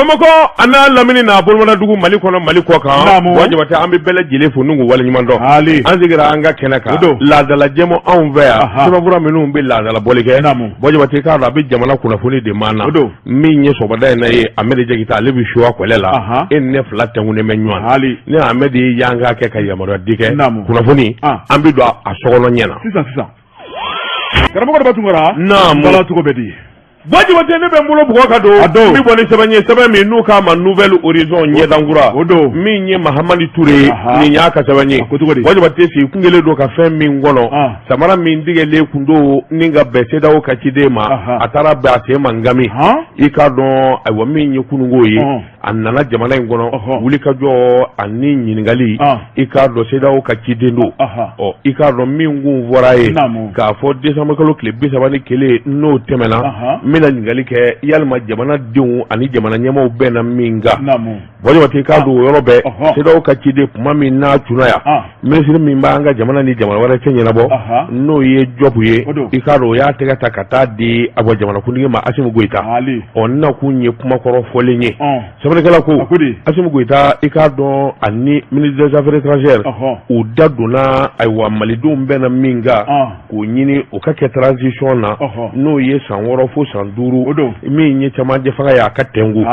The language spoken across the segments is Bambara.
Bamakɔ a n'a lamini n'a bolomadadugu, Mali kɔnɔ, Mali kɔ kan. Buwa Jabate, an bɛ bɛɛ lajɛlen fo n'u waleɲuman dɔn. An sigira an ka kɛnɛ kan laadala jɛmu anw fɛ yan, sɛbɛnfura minnu bɛ laadala bɔli kɛ. Buwa Jabate, k'a dɔn a bɛ jamana kunnafoni de maa na. Min ye sɔgɔmada in na ye, Amedi Jakite, ale bɛ suwa kɔlɛ la. E ni ne fila tɛnkunnen bɛ ɲɔgɔn na. Ne Amedi ye yanka kɛ ka yamaruya di kɛ kunnafoni, an bɛ don a sokɔnɔ ɲɛ na. Sisan sisan, karamɔgɔ Daba Tunkara. Naamu. Bala, cogo bɛ di? Buwa Jabate, ne bɛ n bolo bugɔ ka don. A don. N bɛ bɔ ni sɛbɛn ye, sɛbɛn min n'u k'a ma Nouvel Horizon, ɲɛdankura. O don. Min ye Mahamani Ture ye, nin y'a ka sɛbɛn ye. A ko cogo di? Buwa Jabate, sigi kun kɛlen don ka fɛn min kɔnɔ, samara min tigɛlen kun don ni ka bɛn CEDEAO ka ciden ma, a taara bɛn a sen ma ngami. I k'a dɔn, ayiwa, min ye kununko ye, a nana jamana in kɔnɔ, wulikajɔ ani ɲininkali. I k'a dɔn, CEDEAO ka ciden don. Ɔ, i k'a dɔn, min kun fɔra ye k'a fɔ décembre kalo tile 31, n'o tɛmɛna, n bɛna ɲininkali kɛ yalima jamanadenw ani jamana ɲɛmaaw bɛnna min kan. Buwa Jabate, i k'a dɔn, o yɔrɔ bɛɛ, CEDEAO ka ciden, kuma min n'a cunna yan, minisiri min b'an ka jamana ni jamana wɛrɛ cɛ ɲɛnabɔ, n'o ye Jɔpu ye, i k'a dɔn, o y'a tɛgɛ ta ka taa di a bɔ jamanakuntigi ma, Asimi Goyita. Ɔ, nakun ye kumakɔrɔ fɔlen ye. Sɛbɛnnikɛla ko Asimi Goyita, i k'a dɔn, ani ministre des Affaires étrangères, u da donna, ayiwa, malidenw bɛnna min kan k'o ɲini, o ka kɛ transition na, n'o ye san 6 fo san 5, min ye cɛmancɛ fanga ye, a ka tɛnku.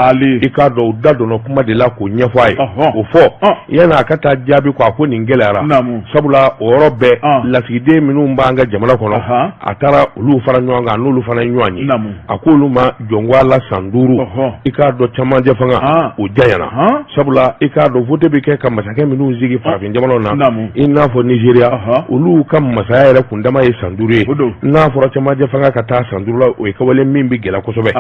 I k'a dɔn, u da donna kuma de la k'o ɲɛfɔ a ye. O fɔ yanni a ka taa jaabi ko a ko nin gɛlɛyara, sabula o yɔrɔ bɛɛ, lasigiden minnu b'an ka jamana kɔnɔ, a taara olu fara ɲɔgɔn kan, n'olu fana ye ɲɔgɔn ye. A k'olu ma jɔnko a la san 5, i k'a dɔn, cɛmancɛ fanga o janyana, sabula i k'a dɔn, vote bɛ kɛ ka masakɛ minnu sigi farafin jamanaw na, i n'a fɔ Nizeriya, olu ka masaya yɛrɛ kundama ye san 5 ye. N'a fɔra cɛmancɛ fanga ka taa san 5 la, o ye kawale min bɛ gɛlɛya kosɛbɛ.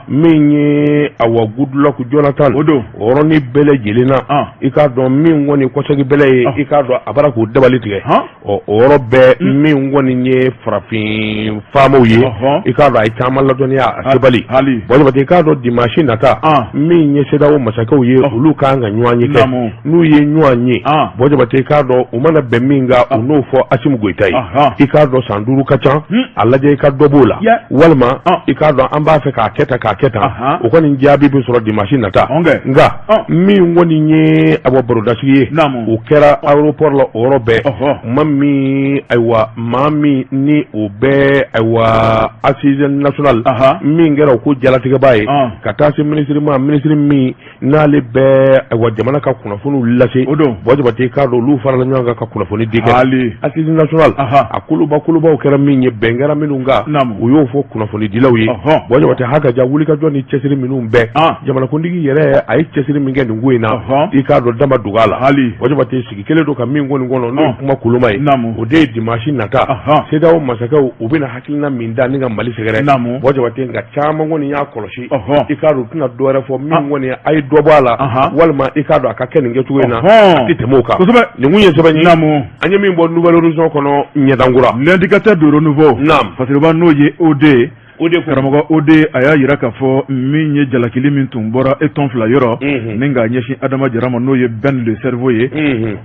Min ye, awa, Goodluck Jonathan, o don, o yɔrɔnin bɛɛ lajɛlen na, i k'a dɔn, min kɔni kɔsegi bɛlɛ ye, i k'a dɔn, a bara k'o dabali tigɛ. Ɔ, o yɔrɔ bɛɛ, min kɔni ye farafin faamaw ye, i k'a dɔn, a ye caman ladɔnniya a sebali. Buwa Jabate, i k'a dɔn, dimanche nata, min ye CEDEAO masakɛw ye, olu kan ka ɲɔgɔn ye kɛ. N'u ye ɲɔgɔn ye, Buwa Jabate, i k'a dɔn, u mana bɛn min kan, u n'o fɔ Asimi Goyita ye. I k'a dɔn, san 5 ka ca, a lajɛ i ka dɔ b'o la, walima i k'a dɔn, an b'a fɛ k'a kɛ tan, k'a kɛ tan. O kɔni jaabi bɛ sɔrɔ dimanche nata. Nka min kɔni ye, awa, barodasigi ye, o kɛra aéroport la. O yɔrɔ bɛɛ ma min, ayiwa, maa min ni o bɛ, ayiwa, assise nationale min kɛra, o ko jalatigɛbaa ye, ka taa se minisiri ma, minisiri min n'ale bɛ, ayiwa, jamana ka kunnafoniw lase. O don. Buwa Jabate, i k'a dɔn, olu farala ɲɔgɔn kan ka kunnafoni di kɛ. Assise nationale, a koloba kolobaw kɛra min ye, bɛn kɛra minnu kan, u y'o fɔ kunnafonidilaw ye. Buwa Jabate, ha ka ja wulikajɔ ni cɛsiri minnu bɛɛ, jamanakuntigi yɛrɛ a ye cɛsiri min kɛ nin ko in na, i k'a dɔn, dama dogo a la. Buwa Jabate, sigi kelen don ka min kɔni kɔnɔ, n'o ye kuma koloma ye, o de ye dimanche nata, CEDEAO masakɛw, u bɛna hakilina min da ni ka Mali sɛgɛrɛ. Buwa Jabate, nka caman kɔni y'a kɔlɔsi, i k'a dɔn, u tɛna dɔwɛrɛ fɔ min kɔni a ye dɔ bɔ a la, walima i k'a dɔn, a ka kɛ nin kɛcogo in na, a tɛ tɛmɛ o kan. Nin kun ye sɛbɛn ye an ye min bɔ Nouvel Horizon kɔnɔ, ɲɛdankura. L'indicateur du renouveau. Fasiriba, n'o ye OD. O de. Karamɔgɔ OD, a y'a jira k'a fɔ min ye jalakili min tun bɔra e tɔn fila yɔrɔ ni k'a ɲɛsin Adama Jara ma, n'o ye Ben le cerveau ye,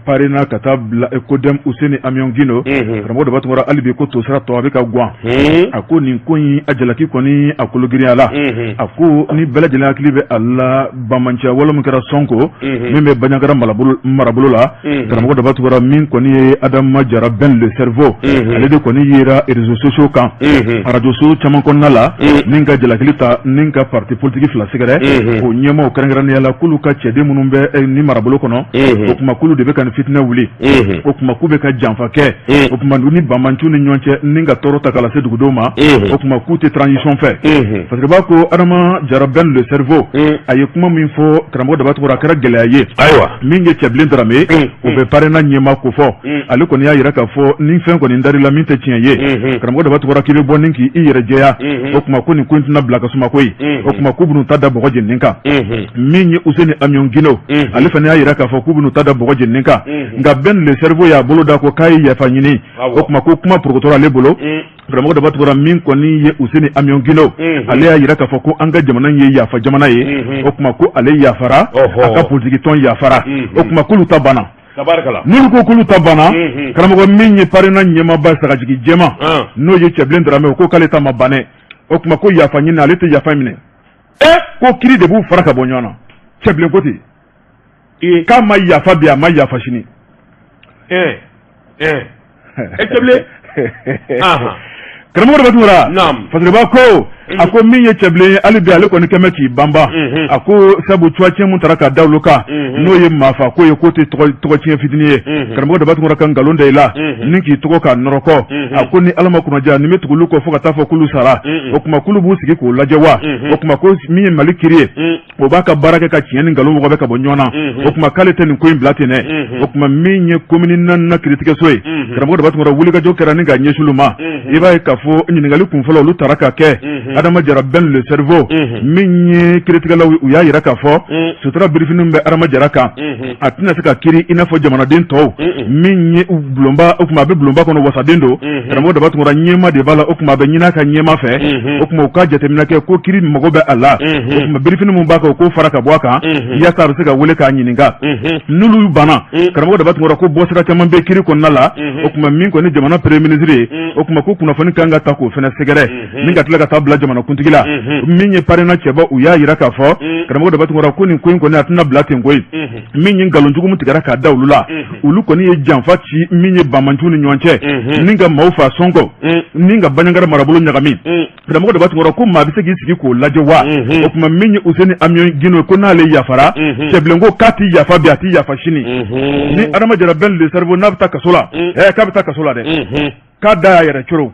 PARENA ka taa bila CODEM, Useni Amiɔn Gindo. Karamɔgɔ Daba Tunkara, hali bi ko tosira tɔ a bɛ ka gan. A ko nin ko in, a jalaki kɔni, a kologirinya la. A ko ni bɛɛ lajɛlen hakili bɛ a la, banbaanciya wale min kɛra Sɔnko, min bɛ Banjagara marabolo la, karamɔgɔ Daba Tunkara, min kɔni ye Adama Jara Ben le cerveau, ale de kɔni yera réseaux sociaux kan, arajoso caman kɔnɔna la, ni ka jalakili ta ni ka parti politique fila sɛgɛrɛ, o ɲɛmaaw kɛrɛnkɛrɛnnenya la, k'olu ka cɛden minnu bɛ ni marabolo kɔnɔ, o tuma k'olu de bɛ ka nin fitinɛ wuli, o tuma k'u bɛ ka janfa kɛ, o tuma ni banbaanciw ni ɲɔgɔn cɛ ni ka tɔɔrɔ ta k'a lase dugudenw ma, o tuma k'u tɛ transition fɛ. Parce que b'a ko Adama Jara Ben le cerveau, a ye kuma min fɔ, karamɔgɔ Daba Tunkara, a kɛra gɛlɛya ye. Min ye Cɛbilen Darame, o bɛ PARENA ɲɛmaa ko fɔ, ale kɔni y'a jira k'a fɔ ni fɛn kɔni dar'i la min tɛ tiɲɛ ye, karamɔgɔ Daba Tunkara, k'i bɛ bɔ ni k'i yɛrɛ jɛya, o tuma ko nin ko in tɛna bila ka suma koyi. O tuma k'u bɛn'u ta da bɔgɔ jeninen kan. Min ye Useni Amiɔn Gindo, ale fana y'a jira k'a fɔ k'u bɛn'u ta da bɔgɔ jeninen kan. Nka Ben le cerveau y'a bolo da ko k'a ye yafa ɲini, o tuma ko kuma porokotora ale bolo. Karamɔgɔ Daba Tunkara, min kɔni ye Useni Amiɔn Gindo, ale y'a jira k'a fɔ ko an ka jamana ye yafa jamana ye, o tuma ko ale yafara, a ka politiki tɔn yafara, o tuma k'olu ta banna. N'olu ko k'olu ta banna, karamɔgɔ, min ye PARENA ɲɛmaaba sagajigi jɛma, n'o ye Cɛbilen Darame, o ko k'ale ta ma ban dɛ. O tuma ko yafa ɲini, ale tɛ yafa minɛ. Ko kiri de b'u fara ka bɔ ɲɔgɔn na. Cɛbilen ko ten k'a ma yafa bi, a ma yafa sini. Cɛbilen. Karamɔgɔ Daba Tunkara, Fasiriba ko a ko min ye Cɛbilen ye, hali bi ale kɔni kɛmɛ k'i banba. A ko sabu tɔgɔtiɲɛ min taara ka da olu kan, n'o ye maafa ko ye, k'o tɛ tɔgɔtiɲɛ fitinin ye. Karamɔgɔ Daba Tunkara, ka nkalon da i la ni k'i tɔgɔ k'a nɔrɔkɔ, a ko ni Ala ma kunnaja, ni bɛ tugu olu kɔ fo ka taa fɔ k'olu sara, o tuma k'olu b'u sigi k'o lajɛ wa? O tuma ko min ye Mali kiri ye, o b'a ka baara kɛ ka tiɲɛ ni nkalon wɔgɔbɛ ka bɔ ɲɔgɔn na. O tuma k'ale tɛ nin ko in bila ten dɛ. O tuma min ye komini naaninan kiritigɛso ye, karamɔgɔ Daba Tunkara, wulikajɔ kɛra ni ka ɲɛsin olu ma. I b'a ye k'a fɔ ɲininkali kunfɔlɔ olu taara ka kɛ Adama Jara Ben le cerveau. Min ye kiritigɛlaw, u y'a jira k'a fɔ sutura birifini bɛ Adama Jara kan, a tɛna se ka kiri i n'a fɔ jamanaden tɔw. Min ye bulonba, o tuma a bɛ bulonba kɔnɔ, wasaden don. Karamɔgɔ Daba Tunkara, ɲɛma de b'a la, o tuma a bɛ ɲini a ka ɲɛma fɛ. O tuma u ka jateminɛ kɛ ko kiri mago bɛ a la. O tuma birifini min b'a kan, o k'o fara ka bɔ a kan yaasa a bɛ se ka wele k'a ɲininka. N'olu banna, karamɔgɔ Daba Tunkara, ko bɔsira caman bɛ kiri kɔnɔna la. O tuma min kɔni jamana premier ministre ye, o tuma ko kunnafoni kan ka ta k'o fana sɛgɛrɛ ni ka tila ka taa bila jamanakuntigi la. Min ye PARENA cɛbɔ, u y'a jira k'a fɔ, karamɔgɔ Daba Tunkara, ko nin ko in kɔni a tɛna bila ten koyi. Min ye nkalonjugu min tigɛra k'a da olu la, olu kɔni ye janfa ci min ye banbaanciw ni ɲɔgɔn cɛ, ni ka maaw fa sɔnkɔ, ni ka Banjagara marabolo ɲagami. Karamɔgɔ Daba Tunkara, ko maa bɛ se k'i sigi k'o lajɛ wa? O tuma min ye Useni Amiɔn Gindo, ko n'ale yafara, Cɛbilen ko k'a tɛ yafa bi, a tɛ yafa sini. Ni Adama Jara Ben le cerveau n'a bɛ taa kaso la, k'a bɛ taa kaso la dɛ, k'a da y'a yɛrɛ coro.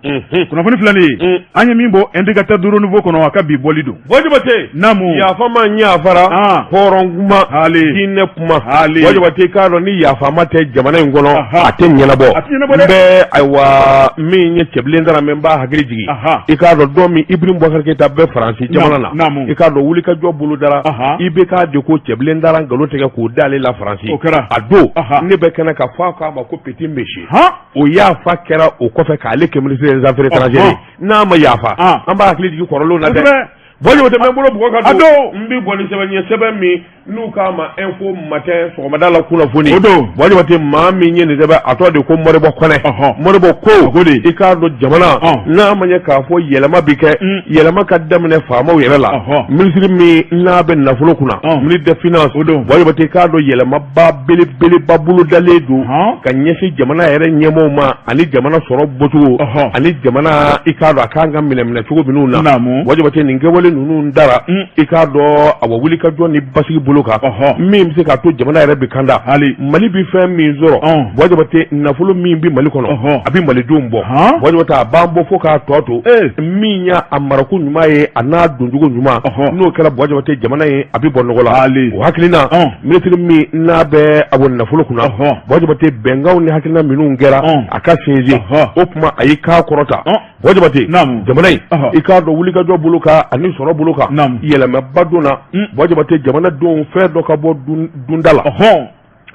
Kunnafoni filɛ nin ye, an ye min bɔ Indicateur du renouveau kɔnɔ, a ka bi bɔli don. Buwa Jabate, naamu. Yafa ma yafara, hɔrɔn kuma, diinɛ kuma. Buwa Jabate, k'a dɔn ni yafama tɛ jamana in kɔnɔ, a tɛ ɲɛnabɔ. A tɛ ɲɛnabɔ dɛ. N bɛ, ayiwa, min ye Cɛbilen Daramɛ, n b'a hakili jigin. I k'a dɔn don min Ibrahim Boubacar Keita bɛ Faransi jamana na, i k'a dɔn wulikajɔ bolodara IBK de ko Cɛbilen dara nkalon tigɛ k'o da ale la Faransi. O kɛra. A don ne bɛ kɛnɛ kan f'a k'a ma ko petit monsieur. O yafa kɛra o kɔfɛ k'ale kɛ ministre des affaires étrangères. N'a ma yafa, an b'a hakili jigin kɔrɔlenw na dɛ. Buwa Jabate, n bɛ bolo bugɔ ka don, n bɛ bɔ ni sɛbɛn ye, sɛbɛn min n'u k'a ma Info Matin, sɔgɔmada la kunnafoni. O don. Buwa Jabate, maa min ye nin sɛbɛn, a tɔgɔ de ko Moribo Kɔnɛ. Moribo ko i k'a dɔn jamana n'a ma ɲɛ k'a fɔ yɛlɛma bɛ kɛ, yɛlɛma ka daminɛ faamaw yɛrɛ la. Minisiri min n'a bɛ nafolo kunna, ministre des finances, o don. Buwa Jabate, k'a dɔn yɛlɛmaba belebeleba bolodalen don ka ɲɛsin jamana yɛrɛ ɲɛmaaw ma ani jamana sɔrɔ bɔcogo ani jamana, i k'a dɔn a kan ka minɛ minɛ cogo minnu na. Buwa Jabate, nin kɛwale ninnu dara, i k'a dɔn awa wulikajɔ ni basigi bolo kan min bɛ se k'a to jamana yɛrɛ bɛ kanda. Mali bɛ fɛn min sɔrɔ, Buwa Jabate, nafolo min bɛ Mali kɔnɔ, a bɛ malidenw bɔ. Buwa Jabate, a b'an bɔ fo k'a tɔ to min y'a marako ɲuman ye, a n'a doncogo ɲuman. N'o kɛra, Buwa Jabate, jamana ye a bɛ bɔ nɔgɔ la. O hakilina, minisiri min n'a bɛ awa nafolo kunna, Buwa Jabate, bɛnkanw ni hakilina minnu kɛra a ka sinsin, o tuma a y'i kan kɔrɔta. Buwa Jabate, jamana in, i k'a dɔn wulikajɔ bolo kan ani sɔrɔ bolo kan, yɛlɛmaba donna. Buwa Jabate, jamanadenw fɛn dɔ ka bɔ dunda la.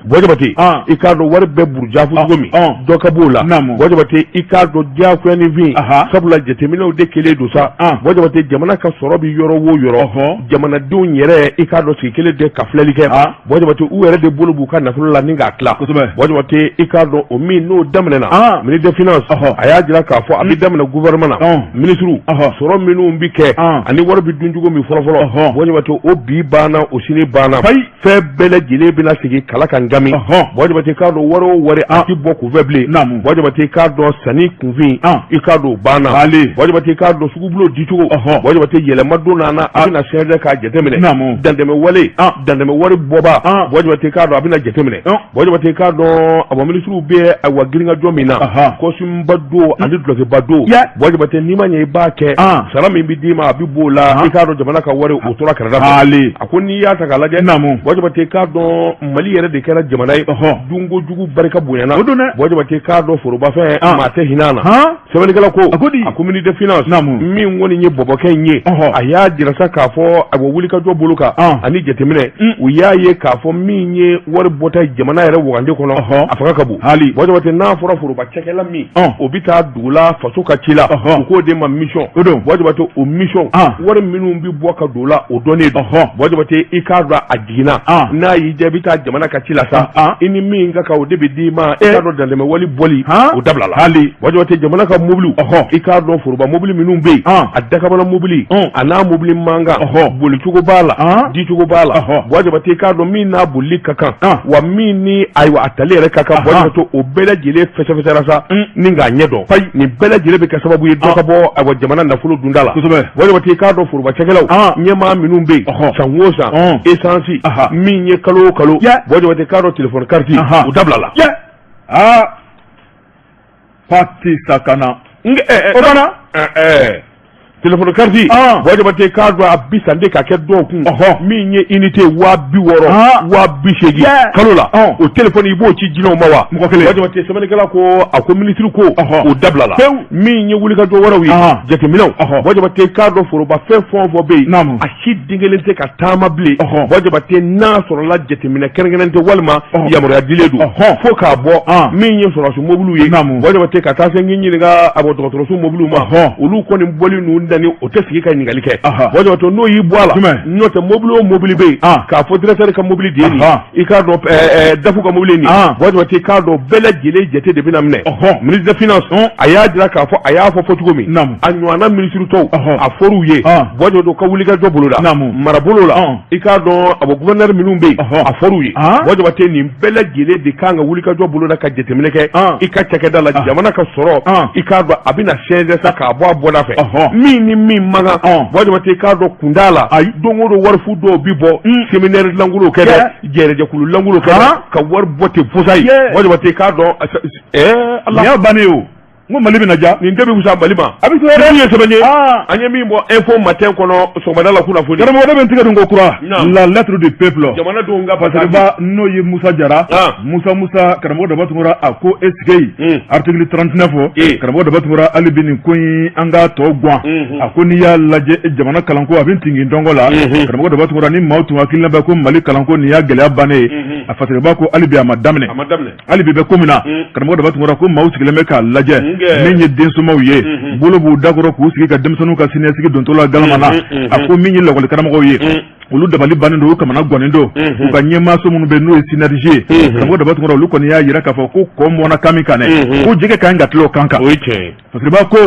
Buwa Jabate, i k'a dɔn wari bɛ burujafu cogo min, dɔ ka b'o la. Buwa Jabate, i k'a dɔn diyagoya ni fin, sabula jateminɛw de kɛlen don sa. Buwa Jabate, jamana ka sɔrɔ bɛ yɔrɔ o yɔrɔ, jamanadenw yɛrɛ, i k'a dɔn sigi kelen de ka filɛli kɛ. Buwa Jabate, u yɛrɛ de bolo b'u ka nafolo la ni k'a tila. Buwa Jabate, i k'a dɔn o min n'o daminɛna, ministre des finances a y'a jira k'a fɔ a bɛ daminɛ gouvernement na, minisiriw sɔrɔ minnu bɛ kɛ ani wari bɛ dun cogo min fɔlɔfɔlɔ. Buwa Jabate, o bi banna, o sini banna, fɛn bɛɛ lajɛlen bɛna sigi kala kan gami. Buwa Jabate, k'a dɔn wari o wari a ti bɔ kunfɛ bilen. Buwa Jabate, k'a dɔn sanni kunfin, i k'a dɔn o banna. Buwa Jabate, k'a dɔn sugubulon dicogo, Buwa Jabate, yɛlɛma donna a bɛna sɛbɛn k'a jateminɛ. Dantɛmɛ wale, dantɛmɛ wari bɔba, Buwa Jabate, k'a dɔn a bɛna jateminɛ. Buwa Jabate, k'a dɔn awa minisiriw bɛ awa girinkajɔ min na, kɔsimuba don ani dulɔkiba don. Buwa Jabate, n'i ma ɲɛ i b'a kɛ, sara min bɛ d'i ma a bɛ b'o la. I k'a dɔn jamana ka wari o tora kɛrɛda fɛ. A ko n'i y'a ta k'a lajɛ, Buwa Jabate, k'a dɔn Mali yɛrɛ de kɛra jamana ye dunko jugu barika bonyana. Buwa Jabate, k'a dɔn forobafɛn maa tɛ hinɛ a na. Sɛbɛnnikɛla ko a ko ministre des finances min kɔni ye bɔbɔkɛ in ye, a y'a jira sa k'a fɔ a bɔ wulikajɔ bolo kan ani jateminɛ, u y'a ye k'a fɔ min ye wari bɔta jamana yɛrɛ wagande kɔnɔ, a fanga ka bon. Buwa Jabate, n'a fɔra foroba cakɛla min o bɛ taa dugu la faso ka ci la, u k'o de ma mission. Buwa Jabate, o mission wari minnu bɛ bɔ ka don o la, o dɔnnen don. Buwa Jabate, i k'a dɔn a jiginna, n'a y'i diya i bɛ taa jamana ka ci la sa. sa i ni min ka kan o de bɛ d'i ma i k'a dɔn dantɛmɛ wale bɔli o dabilala hali Buwa Jabate jamana ka mobiliw i k'a dɔn foroba mobili minnu bɛ yen a dakabana mobili a n'a mobili mankan bolicogo b'a la dicogo b'a la Buwa Jabate i k'a dɔn min n'a bolili ka kan wa min ni ayiwa a tali yɛrɛ ka kan Buwa Jabate o bɛɛ lajɛlen fɛsɛfɛsɛra sa ni k'a ɲɛ dɔn nin bɛɛ lajɛlen bɛ kɛ sababu ye dɔ ka bɔ ayiwa jamana nafolo dunda la Buwa Jabate i k'a dɔn foroba cakɛlaw ɲɛmaa minnu bɛ yen san o san esansi min ye kalo o kalo Buwa Jabate i k'a dɔn telefɔni kariti o dabilala aa pati sakana o banna téléphone carte Buwa Jabate k'a dɔn a bi san de ka kɛ dɔw kun min ye unité 60,000 80,000 kalo la o téléphone i b'o ci jinɛw ma wa mɔgɔ kelen Buwa Jabate sɛbɛnnikɛla ko a ko minisiri ko o dabilala min ye wulikajɔ wɛrɛw ye jateminɛw Buwa Jabate k'a dɔn forobafɛn fɛn o fɛn bɛ yen a si den kelen tɛ ka taama bilen Buwa Jabate n'a sɔrɔla jateminɛ kɛrɛnkɛrɛn tɛ walima yamaruya dilen don fo k'a bɔ min ye sɔrɔdasi mobiliw ye Buwa Jabate ka taa se n k'i ɲininka a bɔ dɔgɔtɔrɔso mobiliw ma olu kɔni bɔli ninnu danni o tɛ sigi ka ɲininkali kɛ Buwa Jabate n'o y'i bɔ a la n'o tɛ mobili o mobili bɛ yen k'a fɔ directeur ka mobili de ye nin i k'a dɔn DAF ka mobili nin Buwa Jabate k'a dɔn bɛɛ lajɛlen jate de bɛna minɛ ministre des finances a y'a jira k'a fɔ a y'a fɔ fɔ cogo min a ɲɔgɔnna minisiri tɔw a fɔr'u ye Buwa Jabate ka wulikajɔ boloda marabolo la i k'a dɔn a bɔ gouverneur minnu bɛ yen a fɔr'u ye Buwa Jabate nin bɛɛ lajɛlen de kan ka wulikajɔ boloda ka jateminɛ kɛ i ka cakɛda la jamana ka sɔrɔ i k'a dɔn a bɛna sɛnsɛn sa k'a bɔ a bɔda fɛ min ni min man kan Buwa Jabate i k'a dɔn kun t'a la ayi don o don warifu dɔw bi bɔ séminaire lankolon kɛ dɛ jɛrɛjɛkulu lankolon kɛ ka wari bɔ ten fusa ye Buwa Jabate i k'a dɔn Ala y'a bannen ye o n ko Mali bɛna diya nin tɛ bɛ fisaya Mali ma a bɛ se ye sɛbɛn ye an ye min bɔ Info Matin kɔnɔ sɔgɔmada la kunnafoni karamɔgɔ ne bɛ n tigɛ don ko kura la lettre du peuple jamanadenw ka Fasiriba n'o ye Musa Jara Musa Musa karamɔgɔ Daba Tunkara a ko est-ce que article 39 karamɔgɔ Daba Tunkara hali bi nin ko in an k'a tɔ gan a ko n'i y'a lajɛ jamana kalanko a bɛ tingi dɔngɔ la karamɔgɔ Daba Tunkara ni maaw tun hakilina bɛ ko Mali kalanko nin y'a gɛlɛya bannen ye a Fasiriba ko hali bi a ma daminɛ hali bi bɛ ko min na karamɔgɔ Daba Tunkara ko maaw sigilen bɛ k'a lajɛ min ye densomaw ye bolo b'u dakɔrɔ k'u sigi ka denmisɛnninw ka siniɲɛsigi dontɔ la galama na a ko min ye lakɔli karamɔgɔw ye olu dabali bannen don u kamana gannen don u ka ɲɛmaaso minnu bɛ n'o ye synergie ye karamɔgɔ Daba Tunkara olu kɔni y'a jira k'a fɔ ko kɔ mɔnna kan min kan dɛ ko jɛgɛ ka ɲi ka tila o kan kan Fasiriba ko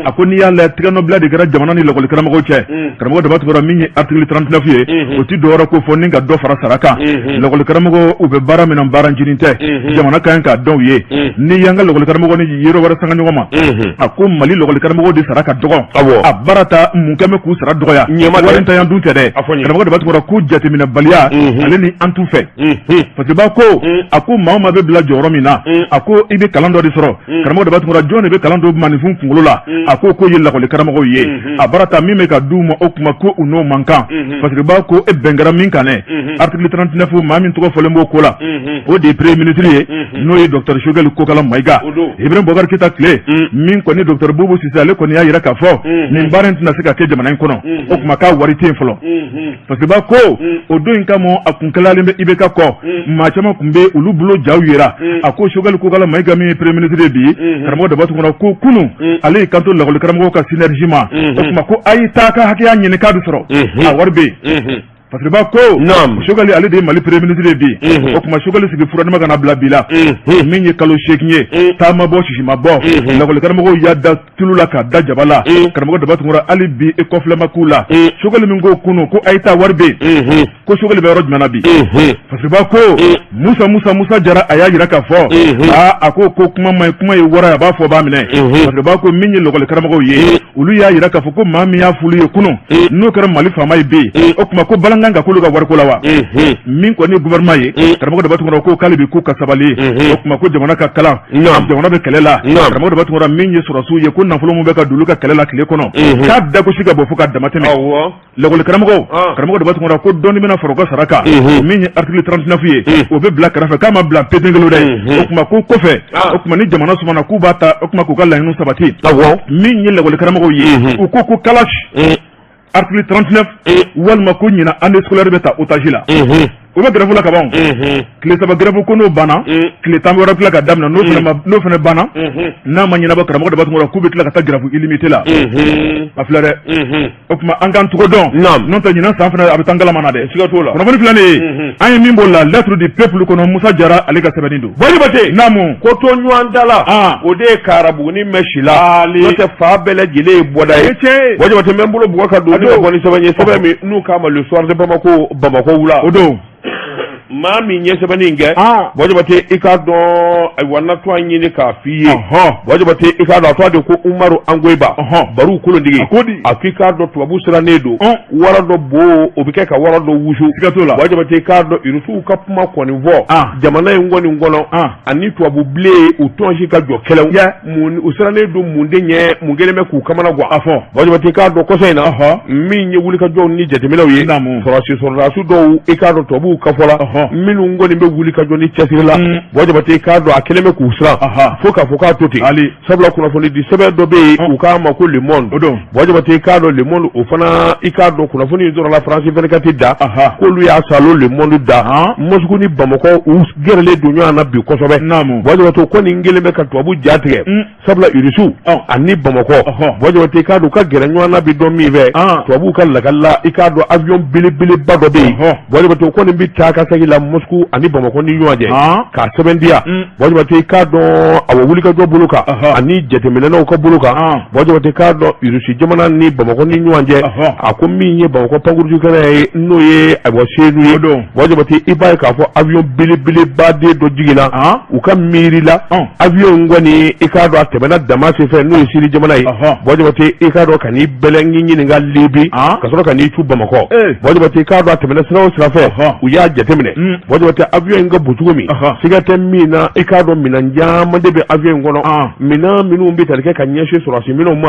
a ko n'i y'a lajɛ tigɛnɔbila de kɛra jamana ni lakɔli karamɔgɔw cɛ karamɔgɔ Daba Tunkara min ye article 39 ye o tɛ dɔwɛrɛ ko fɔ ni ka dɔ fara sara kan lakɔli karamɔgɔ u bɛ baara min na baara ncinin tɛ jamana ka ɲi k'a dɔn u ye n'i y'an ka lakɔli karamɔgɔ ni yɔrɔ wɛrɛ sanga ɲɔgɔn ma a ko Mali lakɔli karamɔgɔw de sara ka dɔgɔ a baara ta mun kɛ bɛ k'u sara dɔgɔya warintanya dun tɛ dɛ karamɔgɔ Daba Tunkara ko jateminɛbaliya ale ni an t'u fɛ Fasiriba ko a ko maa o maa bɛ bila jɔyɔrɔ min na a ko i bɛ kalan dɔ de sɔrɔ karamɔgɔ Daba Tunkara jɔn de bɛ kalan don maaninfin kunkolo la a ko k'o ye lakɔli karamɔgɔw ye a baara ta min bɛ ka d'u ma o kuma ko u n'o man kan Fasiriba ko e bɛn kɛra min kan dɛ article 39 maa min tɔgɔ fɔlen b'o ko la o de ye premier ministre ye n'o ye docteur Choguel Kokala Mayiga Ibrahim Boubacar Keita tile min kɔni docteur Boubou Cissé ale kɔni y'a jira k'a fɔ nin baara in tɛna se ka kɛ jamana in kɔnɔ o tuma k'a wari tɛ yen fɔlɔ Fasiriba ko o don in kama a kun kalalen bɛ IBK kɔ maa caman tun bɛ olu bolo jaw yera a ko Choguel Kokala Mayiga min ye premier ministre ye bi karamɔgɔ Daba Tunkara ko kunun ale y'i kanto lakɔli karamɔgɔw ka synergie ma o tuma ko a ye taa ka hakɛya ɲini k'a bɛ sɔrɔ a wari bɛ yen Fasiriba ko Choguel ale de ye Mali premier ministre ye bi o tuma Choguel sigi furadama ka na bila bi la min ye kalo 8 ye ta ma bɔ sisi ma bɔ lakɔli karamɔgɔw y'a da tulu la k'a da jaba la karamɔgɔ Daba Tunkara hali bi e kɔfilɛ ma k'u la Choguel min ko kunun ko a ye taa wari bɛ yen ko Choguel bɛ yɔrɔ jumɛn na bi Fasiriba ko Musa Musa Musa Jara a y'a jira k'a fɔ aa a ko ko kuma ma kuma ye wara a b'a fɔ b'a minɛ Fasiriba ko min ye lakɔli karamɔgɔw ye olu y'a jira k'a fɔ ko maa min y'a f'olu ye kunun n'o kɛra Mali faama ye bi o tuma ko balankan ka k'olu ka wariko la wa min kɔni ye gouvernement ye karamɔgɔ Daba Tunkara ko k'ale bi k'u ka sabali o tuma ko jamana ka kalan jamana bɛ kɛlɛ la karamɔgɔ Daba Tunkara min ye sɔrɔdasiw ye ko nafolo min bɛ ka don olu ka kɛlɛ la tile kɔnɔ k'a dagosi ka bon fo ka damatɛmɛ lakɔli karamɔgɔw karamɔgɔ Daba Tunkara ko dɔɔnin bɛna fara u ka sara kan min ye article 39 ye o bɛ bila kɛrɛfɛ k'a ma bila petenkelo dɛ o tuma ko kɔfɛ o tuma ni jamana sumana k'u b'a ta o tuma k'u ka laɲiniw sabati min ye lakɔli karamɔgɔw ye u ko ko kalashi article 39 walima ko ɲinan année scolaire bɛ ta otage la. U bɛ grève la kaban, tile 3 grève ko n'o banna, tile 10 wɛrɛ tila ka daminɛ. N'o fana banna, n'a ma ɲɛnabɔ, karamɔgɔ Daba Tunkara, k'u bɛ tila ka taa grève illimité la. A filɛ dɛ, o tuma an k'an cogo dɔn, n'o tɛ ɲinan san fana a bɛ taa ngalama na dɛ. Siga t'o la. Kunnafoni filɛ nin ye, an ye min b'o la Lettre du Peuple kɔnɔ, Musa Jara ale ka sɛbɛnni don. Bɔjabate. Naamu. Ko to ɲɔgɔn da la, o de ye karabuguni mɛn si la, n'o tɛ fa bɛɛ lajɛlen ye bɔda ye. Bɔjabate, n bɛ n bolo bugɔ ka don ni ka bɔ ni sɛbɛn ye, sɛbɛn min n'u k'a ma Le Soir de Bamako, Bamakɔ wula. O don. Maa min ye sɛbɛnni in kɛ, Bɔjabate, i k'a dɔn, ayiwa, na tɔgɔ ɲini k'a f'i ye. Bɔjabate, i k'a dɔn, a tɔgɔ de ko Umaru Angoyiba Baru Kolondigi. A ko di? A ko i k'a dɔn, tubabu sirannen don, wara dɔ bo, o bɛ kɛ ka wara dɔ wusu. Siga t'o la. Bɔjabate, i k'a dɔn, Irisiw ka kuma kɔni fɔ jamana in kɔni kɔnɔ ani tubabu bilen u tɔnsi ka jɔ kɛlɛw mun, u sirannen don mun de ɲɛ, mun kɛlen bɛ k'u kamana gan? A fɔ. Bɔjabate, i k'a dɔn, kɔsa in na, min ye wulikajɔw ni jateminɛw ye, sɔrɔdasi dɔw, i k'a dɔn, tubabuw ka fɔ la, minnu kɔni bɛ wulikajɔ ni cɛsiri la, Bɔjabate, i k'a dɔn, a kɛlen bɛ k'u siran fo k'a fɔ k'a to ten, sabula kunnafoni di sɛbɛn dɔ bɛ yen, u k'a ma ko Le Monde. O don. Bɔjabate, i k'a dɔn, Le Monde, o fana, i k'a dɔn, kunnafoni in sɔrɔla France 24 da, k'olu y'a salo Le Monde da. Moscou ni Bamakɔ, u gɛrɛlen don ɲɔgɔn na bi kosɛbɛ. Bɔjabate, o kɔni kɛlen bɛ ka tubabu ja tigɛ, sabula Irisiw ani Bamakɔ, Bɔjabate, i k'a dɔn, u ka gɛrɛ ɲɔgɔn na bi dɔn min fɛ, tubabuw ka lakali la, i k'a dɔn, avion belebeleba dɔ bɛ yen, Bɔjabate, o kɔni bɛ taa ka segin la Moscou ani Bamakɔ ni ɲɔgɔn cɛ k'a sɛbɛntiya. Bɔjabate, i k'a dɔn, awɔ, wulikajɔ bolo kan ani jateminɛnaw ka bolo kan, Bɔjabate, i k'a dɔn, Irisi jamana ni Bamakɔ ni ɲɔgɔn cɛ, a ko min ye Bamakɔ pankurunjigin kɛnɛ ye, n'o ye ayiwa Senu ye, Bɔjabate, i b'a ye k'a fɔ avion belebeleba den dɔ jiginna. U ka miiri la, avion in kɔni, i k'a dɔn, a tɛmɛna Damasi fɛ, n'o ye Siri jamana ye. Bɔjabate, i k'a dɔn, ka n'i bɛlɛngi ɲininka Libi, ka sɔrɔ ka n'i cu Bamakɔ. Bɔjabate, i k'a dɔn, a tɛmɛna sira o sira fɛ, u y'a jateminɛ. Bɔjabate, avion in ka bon cogo min, siga tɛ min na, i k'a dɔn, minɛn caman de bɛ avion in kɔnɔ, minɛn minnu bɛ tali kɛ ka ɲɛsin sɔrɔdasi minɛnw ma,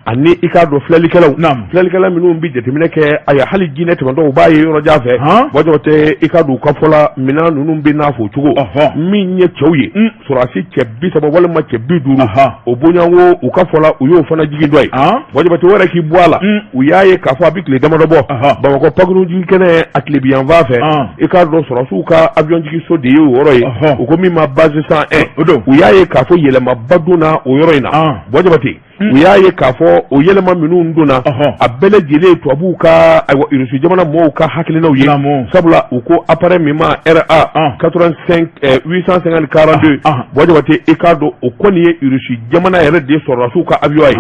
ani i k'a dɔn, filɛlikɛlaw, filɛlikɛla minnu bɛ jateminɛ kɛ, ayiwa, hali jinɛ tɛmɛtɔ, u b'a ye yɔrɔ jan fɛ. Bɔjabate, i k'a dɔn, u ka fɔ la, minɛn ninnu bɛ n'a fɔ cogo min ye, cɛw ye, sɔrɔdasi cɛ 30 walima cɛ 50, o bonyanko, u ka fɔ la, u y'o fana jigin dɔ ye. Bɔjabate, o yɛrɛ k'i bɔ a la, u y'a ye k'a fɔ a bɛ tile damadɔ bɔ, Bamakɔ pankurunjigin kɛnɛ a tilebinyanfan fɛ, i k'a dɔn, sɔrɔdasiw ka avion jiginso de ye o yɔrɔ ye, u ko min ma base 101. U y'a ye k'a fɔ yɛlɛmaba donna o yɔrɔ in na. Bɔjabate, u y'a ye k'a fɔ o yɛlɛma minnu donna, a bɛɛ lajɛlen ye tubabuw ka, ayiwa, Irisi jamana mɔgɔw ka hakilinaw ye, sabula u ko appareil min ma RA 85 850 42, Bɔjabate, i k'a dɔn, o kɔni ye Irisi jamana yɛrɛ de sɔrɔdasiw ka avion ye.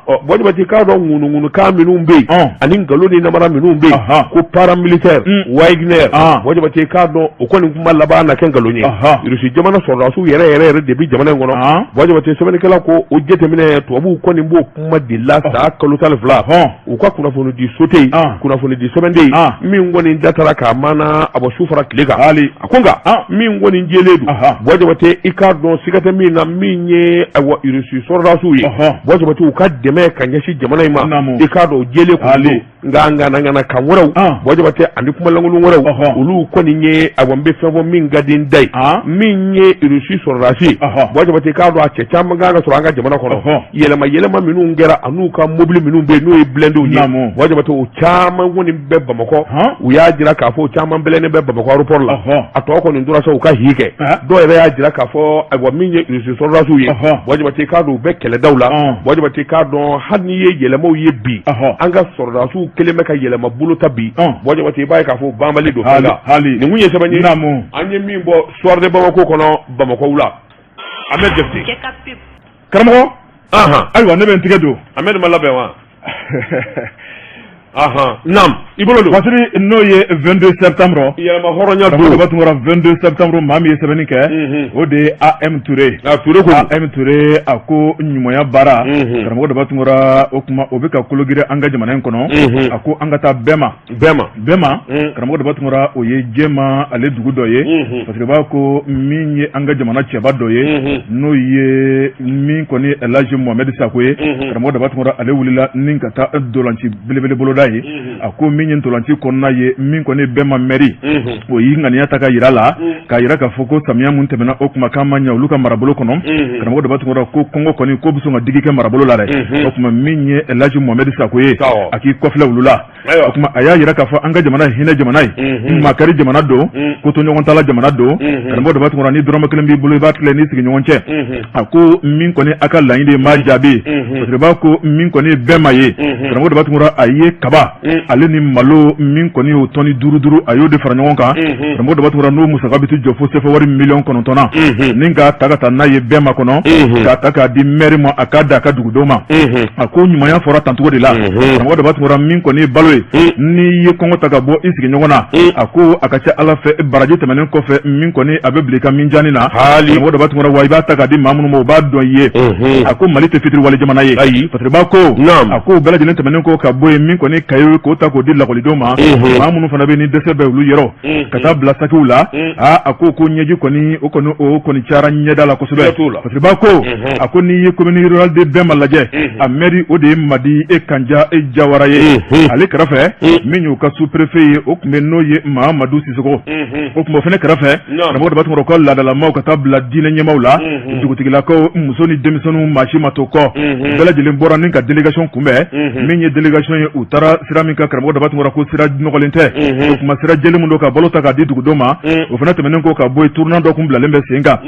Ɔ Bɔjabate, i k'a dɔn, ŋunuŋunukan minnu bɛ yen ani nkalon ni namara minnu bɛ yen ko paramilitaire Wagner, Bɔjabate, i k'a dɔn, o kɔni kuma laban na kɛ nkalon ye. Irisi jamana sɔrɔdasiw yɛrɛ yɛrɛ yɛrɛ de bɛ jamana in kɔnɔ. Bɔjabate, sɛbɛnnikɛla ko o jateminɛ, tubabuw kɔni b'o kuma de la san kalo 12, u ka kunnafoni di so tɛ yen, kunnafoni di sɛbɛn tɛ yen min kɔni datara k'a mana a bɔ su fara tile kan. A ko nka min kɔni jɛlen don, Bɔjabate, i k'a dɔn, siga tɛ min na, min ye ayiwa Irisi sɔrɔdasiw ye, Bɔjabate, u ka dɛmɛ ka ɲɛsin jamana in ma, i k'a dɔn, o jɛlen kun don. Nka ŋanaŋana kan wɛrɛw, Bɔjabate, ani kumalankolon wɛrɛw, olu kɔni ye, ayiwa, n bɛ fɛn fɔ min ka di n da ye, min ye Irisi sɔrɔdasi, Bɔjabate, k'a dɔn, a cɛ caman kan ka sɔrɔ an ka jamana kɔnɔ. Yɛlɛma yɛlɛma minnu kɛra, an'u ka mobili minnu bɛ yen, n'o ye blindéw ye, Bɔjabate, o caman kɔni bɛ Bamakɔ. U y'a jira k'a fɔ o caman bɛlɛnnen bɛ Bamakɔ aéroport la. A tɔ kɔni tora sa u ka hi kɛ. Dɔw yɛrɛ y'a jira k'a fɔ, ayiwa, min ye Irisi sɔrɔdasiw ye, Bɔjabate, k'a dɔn, u bɛ kɛlɛdaw la. Bɔjabate, k'a dɔn, hali n'i ye yɛlɛmaw ye bi, an ka sɔrɔdasiw kɛlen bɛ ka yɛlɛma bolo ta bi, Bɔjabate, i b'a ye k'a fɔ banbali don. Hali nin kun ye sɛbɛn ye an ye min bɔ Soir de Bamako kɔnɔ, Bamakɔ wula. Ahmed Jabate. Karamɔgɔ, ayiwa, ne bɛ n tigɛ don. Ahmed ma labɛn wa? Naam, i bolo don. Fasiri n'o ye 22 septembre. Yɛrɛma hɔrɔnya don. Karamɔgɔ Tunkara, 22 septembre, maa min ye sɛbɛnni kɛ, o de ye AM Touré. A Touré ko. AM Touré, a ko ɲumanya baara. Karamɔgɔ Daba Tunkara, o kuma o bɛ ka kologirin an ka jamana in kɔnɔ. A ko an ka taa bɛɛ ma. Bɛɛ ma. Bɛɛ ma. Karamɔgɔ Daba Tunkara, o ye jɛma ale dugu dɔ ye. Parce que b'a ko min ye an ka jamana cɛba dɔ ye, n'o ye min kɔni Elhaji Mohamed Sako ye. Karamɔgɔ Daba Tunkara, ale wulila ni ka taa dolanci belebele boloda. da ye. A ko min ye ntolanci kɔnɔna ye, min kɔni Bɛma mɛri, o y'i ŋaniya ta ka jira la, k'a jira k'a fɔ ko samiya mun tɛmɛna, o tuma k'a ma ɲɛ olu ka marabolo kɔnɔ. Karamɔgɔ Daba Tunkara ko kɔngɔ kɔni ko bɛ sɔn ka digi kɛ marabolo la dɛ. O tuma min ye Elhaji Mohamɛdi Sako ye, a k'i kɔfilɛ olu la. O tuma a y'a jira k'a fɔ an ka jamana hinɛ jamana ye, makari jamana don, kotoɲɔgɔntala jamana don. Karamɔgɔ Daba Tunkara, ni dɔrɔmɛ kelen b'i bolo, i b'a tila n'i sigiɲɔgɔn cɛ. A ko min kɔni a ka laɲini de ma jaabi. Fasiriba ko min kɔni ye Bɛma ye, karamɔgɔ Daba Tunkara, a ye kaba ale ni malo min kɔni y'o tɔni duuru duuru, a y'o de fara ɲɔgɔn kan. Karamɔgɔ Daba Tunkara, n'o musaka bɛ jɔ fo sefa wari miliyɔn 9 na, ni k'a ta ka taa n'a ye Bɛma kɔnɔ, k'a ta k'a di mɛri ma, a k'a da a ka dugudenw ma. A ko ɲumanya fɔra tancogo de la. Karamɔgɔ Daba Tunkara, min kɔni ye balo ye, n'i ye kɔngɔ ta ka bɔ i sigiɲɔgɔn na, a ko a ka ca Ala fɛ, baraji tɛmɛnen kɔfɛ, min kɔni a bɛ bila i ka minjani na. Karamɔgɔ Daba Tunkara, wa i b'a ta k'a di maa minnu ma, u b'a dɔn i ye. A ko Mali tɛ fitiriwale jamana ye. Ayi. Fasiriba ko a ko bɛɛ lajɛlen tɛmɛnen kɔ ka bɔ yen, min kɔni kaye k'o ta k'o di lakɔlidenw ma, maa minnu fana bɛ ni dɛsɛ bɛ olu yɔrɔ, ka taa bila sakiw la. Aa, a ko ɲɛji kɔni, o kɔni cayara ɲɛda la kosɛbɛ. Fasiriba ko a ko n'i ye commune rurale de Bɛma lajɛ, a mɛri, o de ye Madi e Kanja e Jawara ye. Ale kɛrɛfɛ, min y'u ka sous-préfet ye, o tun bɛ, n'o ye Mahamadu Sisoko. O tuma o fana kɛrɛfɛ, karamɔgɔ Daba Tunkara ka laadalamaw ka taa bila diinɛ ɲɛmaaw la, dugutigilakaw, muso ni denmisɛnninw, maa si ma to kɔ, bɛɛ lajɛlen bɔra ni ka délégation kunbɛn. Min ye délégation ye, u taara sira min kan, karamɔgɔ Daba Tunkara, ko sira nɔgɔlen tɛ. O tuma sira jɛlen min don ka balo ta k'a di dugudenw ma. O fana tɛmɛnen kɔ ka bɔ yen, tournoi dɔ kun bilalen bɛ sen kan,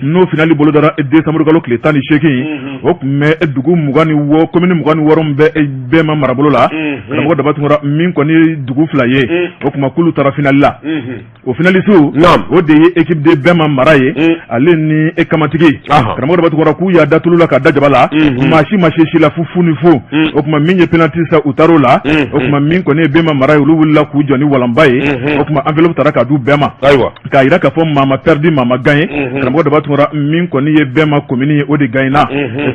n'o finali bolodara décembre kalo tile 18. O tun bɛ dugu 26, commune 26 min bɛ Bɛma marabolo la. Karamɔgɔ Daba Tunkara, min kɔni ye dugu fila ye, o tuma k'olu taara finali la. O finaliste, o de ye équipe de Bɛma mara ye, ale ni e Kamatigi. Karamɔgɔ Daba Tunkara, k'u y'a da tulu la ka da jaba la, maa si ma se si la, fu fu ni fu. O tuma min ye penalty sa, u taar'o la. O tuma min kɔni ye Bɛma mara ye, olu wulila k'u jɔ ni walanba ye. O tuma enveloppe taara k'a d'u bɛɛ ma, k'a jira k'a fɔ maa ma perdu, maa ma gagné. Karamɔgɔ Daba Tunkara, min kɔni ye Bɛma commune ye, o de gagné na,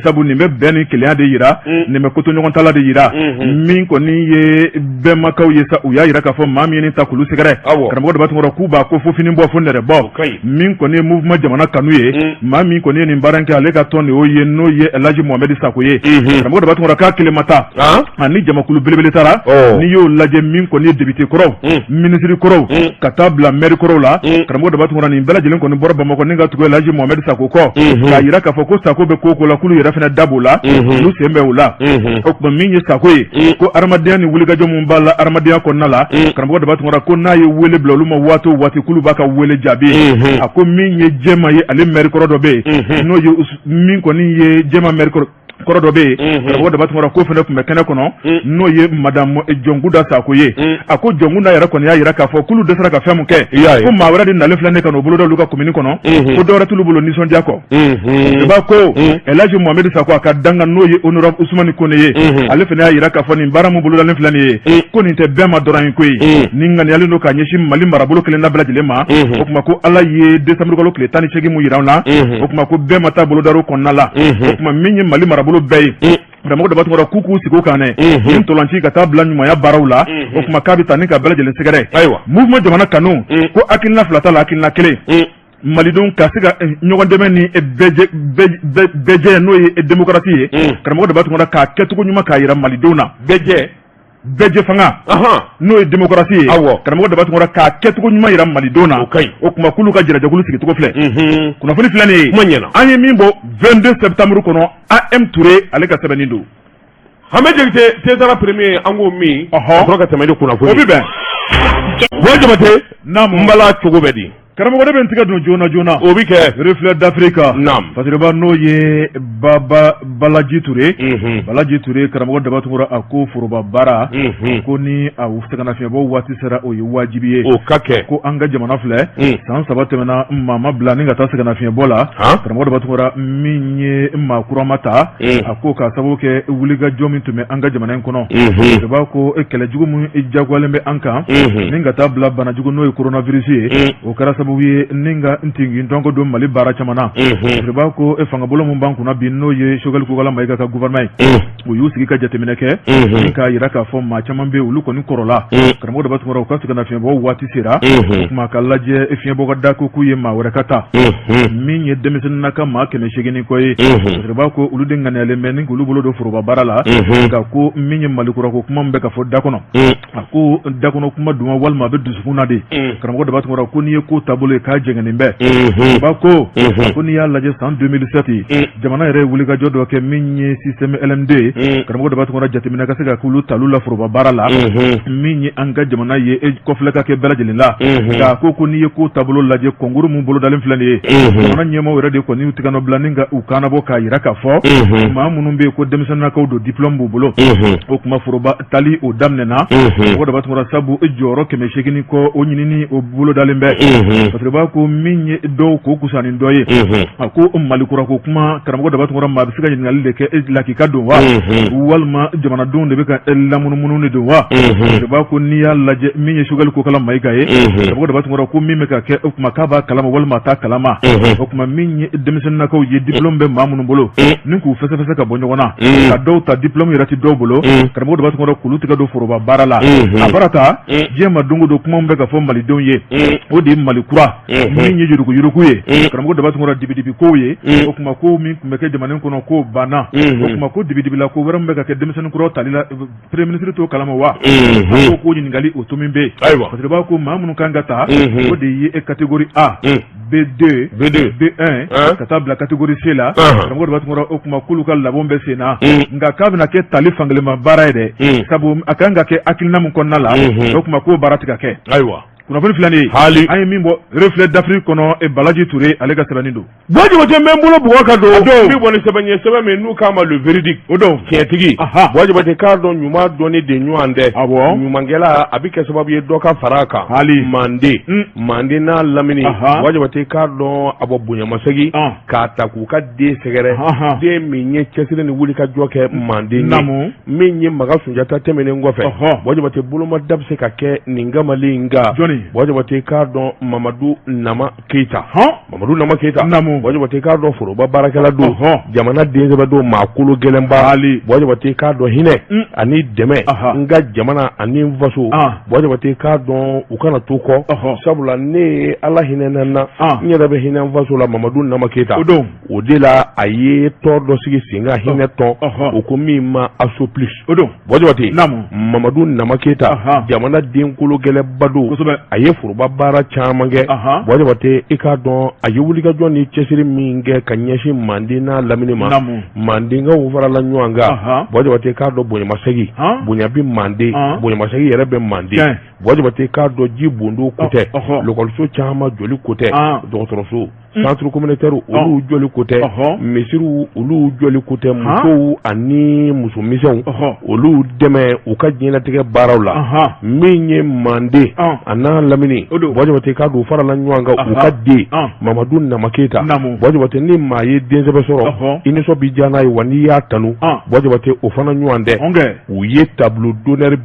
sabu nin bɛ bɛn ni kelenya de jira, nin bɛ kotoɲɔgɔntala de jira. Min kɔni ye Bɛmakaw ye sa, u y'a jira k'a fɔ maa min ye nin ta k'olu sɛgɛrɛ, karamɔgɔ Daba Tunkara, k'u b'a ko fo fini bɔ, fo nɛrɛ bɔ. Min kɔni ye mouvement Jamana Kanu ye, maa min kɔni ye nin baara in kɛ, ale ka tɔn de y'o ye, n'o ye Elhaji Mohamɛdi Sako ye. Karamɔgɔ Daba Tunkara, k'a kelen ma taa, ani jamakulu belebele taara. N'i y'o lajɛ, min kɔni ye député kɔrɔw, minisiri kɔrɔw, ka taa bila maire kɔrɔw la, karamɔgɔ Daba Tunkara, nin bɛɛ lajɛlen kɔni bɔra Bamakɔ ni ka tugu Elhaji Mohamɛdi Sako kɔ, k'a jira k'a fɔ ko Sako bɛ ko o ko la, k'olu yɛrɛ fana da b'o la, olu sen bɛ o la. O tuma min ye Sako ye, ko adamadenya ni wulikajɔ min b'a la adamadenya kɔnɔna la, karamɔgɔ Daba Tunkara ko n'a ye wele bila olu ma waati o waati, k'olu b'a ka wele jaabi. A ko min ye Jɛma ye, ale maire kɔrɔ dɔ bɛ yen, n'o ye min kɔni ye Jɛma maire kɔrɔ dɔ bɛ yen, karamɔgɔ Daba Tunkara, k'o fana tun bɛ kɛnɛ kɔnɔ, n'o ye madame Jɔnkunda Sako ye. A ko Jɔnkunda yɛrɛ kɔni y'a jira k'a fɔ k'olu dɛsɛra ka fɛn min kɛ, ko maa wɛrɛ de nalen filɛ ne ka n'o boloda olu ka commune kɔnɔ, ko dɔwɛrɛ t'olu bolo nisɔndiya kɔ. I b'a ko Elhaji Mohamɛdi Sako, a ka dankan, n'o ye honorable Usumani Kone ye, ale fana y'a jira k'a fɔ nin baara min bolodalen filɛ nin ye, ko nin tɛ Bɛma dɔrɔn ye ko ye, nin ŋaniyalen don k'a ɲɛsin Mali marabolo kelenna bɛɛ lajɛlen ma. O tuma ko Ala ye décembre kalo tile 18 mun jira an na, o tuma ko Bɛma ta bolodara o kɔnɔna la. O tuma min ye Mali marabolo bɛɛ ye, karamɔgɔ Daba Tunkara, k'u k'u sigi o kan dɛ, ni ntolanci ka taa bila ɲumanya baaraw la, o tuma k'a bɛ taa ni ka bɛɛ lajɛlen sɛgɛrɛ. Mouvement Jamana Kanu ko hakilina fila t'a la, hakilina kelen, malidenw ka se ka ɲɔgɔn dɛmɛ ni bɛɛjɛ, n'o ye démocratie ye. Karamɔgɔ Daba Tunkara, k'a kɛcogo ɲuman k'a jira malidenw na. Bɛɛjɛ. Bɛɛjɛ fanga, n'o ye démocratie ye, karamɔgɔ Daba Tunkara, k'a kɛcogo ɲuman jira malidenw na. O tuma k'olu ka jɛrɛjɛkulu sigicogo filɛ. Kunnafoni filɛ nin ye. Kuma ɲɛna. An ye min bɔ 22 septembre kɔnɔ, AM Touré ale ka sɛbɛnni don. Hamɛ Jakite, Tezara premier, an k'o min ka sɔrɔ ka tɛmɛ ni kunnafoni. O bɛ bɛn. Buwa Jabate. Naamu. N bala cogo bɛ di? Karamɔgɔ, ne bɛ n tigɛ don joona joona. O bɛ kɛ. Reflet d'Afrique. Naam. Fasiriba, n'o ye Baba Balaji Touré. Balaji Touré, karamɔgɔ Daba Tunkara, a ko foroba baara, ko ni a sɛgɛnnafiɲɛbɔ waati sera, o ye wajibi ye. O ka kɛ. Ko an ka jamana filɛ, san 3 tɛmɛna, maa ma bila ni ka taa sɛgɛnnafiɲɛbɔ la. Karamɔgɔ Daba Tunkara, min ye maa kura ma ta, a ko k'a sababu kɛ wulikajɔ min tun bɛ an ka jamana in kɔnɔ. Fasiriba ko kɛlɛjugu min jagoyalen bɛ an kan, ni ka taa bila banajugu, n'o ye coronavirus ye, o kɛra sababu sababu ye ni ka ntingintɔnko don Mali baara caman na Fasiriba ko e fangabolo min b'an kunna bi n'o ye Choguel Kokalla Maïga ka gouvernement ye u y'u sigi ka jateminɛ kɛ ni k'a jira k'a fɔ maa caman bɛ olu kɔni kɔrɔla karamɔgɔ Daba Tunkara u ka sɛgɛnnafiɲɛbɔ waati sera o tuma ka lajɛ fiɲɛbɔ ka da ko k'u ye maa wɛrɛ ka taa min ye denmisɛnninna ka maa 800 ni kɔ ye Fasiriba ko olu de ŋaniyalen bɛ ni k'olu bolo don foroba baara la nka ko min ye Mali kura ko kuma min bɛ ka fɔ da kɔnɔ a ko da kɔnɔ kuma dun walima a bɛ dusukun na de karamɔgɔ Daba Tunkara ko n'i ye ko taabolo ye k'a jɛngɛnen bɛ ba ko ko n'i y'a lajɛ san 2007 jamana yɛrɛ ye wulikajɔ dɔ kɛ min ye système LMD karamɔgɔ Daba Tunkara jateminɛ ka se ka k'olu talu la foroba baara la min ye an ka jamana ye e kɔfilɛ ka kɛ bɛɛ lajɛlen la nka ko n'i ye ko taabolo lajɛ concours min bolodalen filɛ nin ye jamana ɲɛmaaw yɛrɛ de kɔni y'u tigɛ nɔ bila ni ka u kannabɔ k'a jira k'a fɔ maa minnu bɛ yen ko denmisɛnninnakaw don diplôme b'u bolo o tuma foroba tali o daminɛna karamɔgɔ Daba Tunkara sabu e jɔyɔrɔ 800 ni kɔ o ɲinini o bolodalen bɛ Fasiriba ko min ye dɔw ko kusa ni dɔ ye a ko Mali kura ko kuma karamɔgɔ Daba Tunkara maa bɛ se ka ɲininkali de kɛ e lakika don wa walima jamanadenw de bɛ ka lamunumunu de don wa Fasiriba ko n'i y'a lajɛ min ye Choguel Kokalla Maïga ye karamɔgɔ Daba Tunkara ko min bɛ ka kɛ o tuma k'a b'a kalama walima a t'a kalama o tuma min ye denmisɛnninnakaw ye diplôme bɛ maa minnu bolo ni k'u fɛsɛfɛsɛ ka bɔ ɲɔgɔn na ka dɔw ta diplôme yɛrɛ tɛ dɔw bolo karamɔgɔ Daba Tunkara k'olu tɛgɛ don foroba baara la a baara ta diɲɛ ma don o don kuma min bɛ ka fɔ malidenw ye o de ye Mali kura min ye yuruguyurugu ye karamɔgɔ Daba Tunkara dibidibi kow ye o tuma ko min tun bɛ kɛ jamana kɔnɔ k'o banna o tuma ko dibidibila ko wɛrɛ min bɛ ka kɛ denmisɛnnin kuraw tali la premier ministre t'o kalama wa a ko ɲininkali o tomi bɛ yen ayiwa Fasiriba ko maa minnu kan ka ta o de ye e catégorie A B2 B2 B1 ka taa bila catégorie C la karamɔgɔ Daba Tunkara o tuma k'olu ka labɛnw bɛ sen na nka k'a bɛna kɛ tali fankelenma baara ye dɛ sabu a kan ka kɛ hakilina min kɔnɔna la o tuma k'o baara tɛ ka kɛ ayiwa kunnafoni filɛ nin ye hali an ye min bɔ Reflet d'Afrique kɔnɔ Balaji Ture ale ka sɛbɛnni don Buwa Jabate n bɛ n bolo bugɔ ka don n bɛ bɔ ni sɛbɛn ye sɛbɛn min n'u k'a ma le véridique o don tiɲɛtigi Buwa Jabate k'a dɔn ɲuman dɔnni de ɲɔgɔn tɛ ɲumankɛla a bɛ kɛ sababu ye dɔ ka fara a kan hali manden manden n'a lamini Buwa Jabate k'a dɔn a bɔ bonyamasegin k'a ta k'u ka den sɛgɛrɛ den min ye cɛsiri ni wulikajɔ kɛ manden ye min ye Makan Sunjata tɛmɛnen kɔfɛ Buwa Jabate bolomada bɛ se ka kɛ nin kamalen in kan Buwa Jabate k'a dɔn Mamadu Nama Keyita Mamadu Nama Keyita Buwa Jabate k'a dɔn foroba baarakɛla don jamana densɛbɛ don maa kolo gɛlɛnba hali Buwa Jabate k'a dɔn hinɛ ani dɛmɛ n ka jamana ani n faso Buwa Jabate k'a dɔn u kana to kɔ sabula ne ye Ala hinɛna n na n yɛrɛ bɛ hinɛ n faso la Mamadu Nama Keyita o de la a ye tɔn dɔ sigi sen kan hinɛ tɔn o ko min ma Asso Plus o don Buwa Jabate Mamadu Nama Keyita jamana den kolo gɛlɛnba don a ye foroba baara caman kɛ Buwa Jabate i k'a dɔn a ye wulikajɔ ni cɛsiri min kɛ ka ɲɛsin manden n'a lamini ma mandenkaw farala ɲɔgɔn kan Buwa Jabate k'a dɔn bonyamasegin bonya bɛ manden bonyamasegin yɛrɛ bɛ manden Buwa Jabate k'a dɔn ji bondo ko tɛ lakɔliso caman jɔli ko tɛ dɔgɔtɔrɔso centre communautaire olu jɔli ko tɛ misiriw olu jɔli ko tɛ musow ani musomisɛnw olu dɛmɛ u ka diɲɛlatigɛ baaraw la min ye manden a n'a lamini Buwa Jabate k'a dɔn u farala ɲɔgɔn kan u ka den Mamadu Nama Keyita Buwa Jabate ni maa ye densɛbɛ sɔrɔ i nisɔn bɛ diya n'a ye wa n'i y'a tanu Buwa Jabate o fana ɲɔgɔn tɛ u ye tableau d'honneur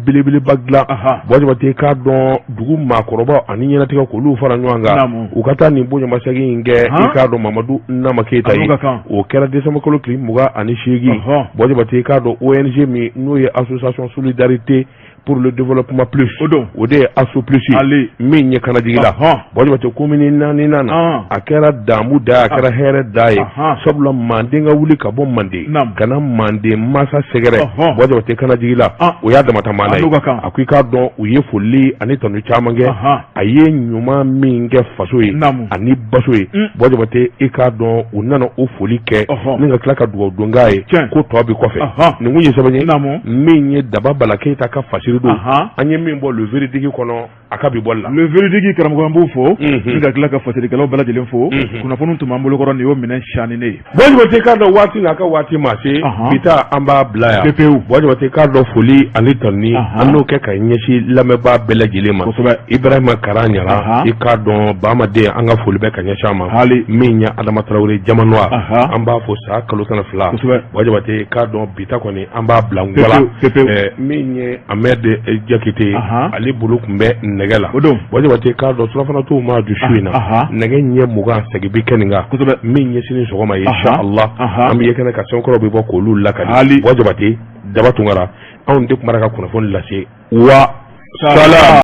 belebeleba dilan Buwa Jabate k'a dɔn dugu maakɔrɔba ani ɲɛnatigɛ k'olu fara ɲɔgɔn kan u ka taa nin bonyamasegin in kɛ i k'a dɔn Mamadu Nama Keyita ye o kɛra décembre kalo tile 28 Buwa Jabate k'a dɔn ONG min n'o ye association solidarité pour le développement plus o don o de ye Asso Plus ye min ye Kanajigi la Buwa Jabate commune naaninan na a kɛra damu da a kɛra hɛrɛ da ye sabula manden ka wuli ka bɔ manden ka na manden masa sɛgɛrɛ Buwa Jabate Kanajigi la o y'a damata maana ye a ko i k'a dɔn u ye foli ani tanu caman kɛ a ye ɲuman min kɛ faso ye ani baso ye Buwa Jabate i k'a dɔn u nana o foli kɛ ni ka tila ka dugawu don k'a ye ko tɔ bɛ kɔfɛ nin kun ye sɛbɛn ye min ye Daba Bala Keyita ka fasiri don an ye min bɔ Le Véridique kɔnɔ a ka bi bɔli la Le Véridique karamɔgɔ an b'o fo ni ka tila ka fasirikɛlaw bɛɛ lajɛlen fo kunnafoni tun b'an bolokɔrɔ nin y'o minɛn siyani ne ye Buwa Jabate k'a dɔn waati n'a ka waati ma se bi ta an b'a bila yan pewu Buwa Jabate k'a dɔn foli ani tanuni an n'o kɛ ka ɲɛsin lamɛnbaa bɛɛ lajɛlen ma kosɛbɛ Ibrahima Kara Ɲara i k'a dɔn Bamaden an ka foli bɛ ka ɲɛsin a ma hali min ye Adama Tarawele Jamanoir an b'a fo san kalo 12 kosɛbɛ Buwa Jabate k'a dɔn bi ta kɔni an b'a bila ngala pewu min ye Ahmed Jakite, ale bolo tun bɛ nɛgɛ la. O don Buwa Jabate, k'a dɔn surafana to maa du su in na, nɛgɛ ɲɛ 20, segin bɛ kɛ nin kan. Min ye sini sɔgɔma ye, inshallah, an bɛ ye kɛnɛ kan, sɛbɛnkɔrɔ bɛ bɔ k'olu lakali. Buwa Jabate, Daba Tunkara, anw de tun ka kunnafoni lase wa salam.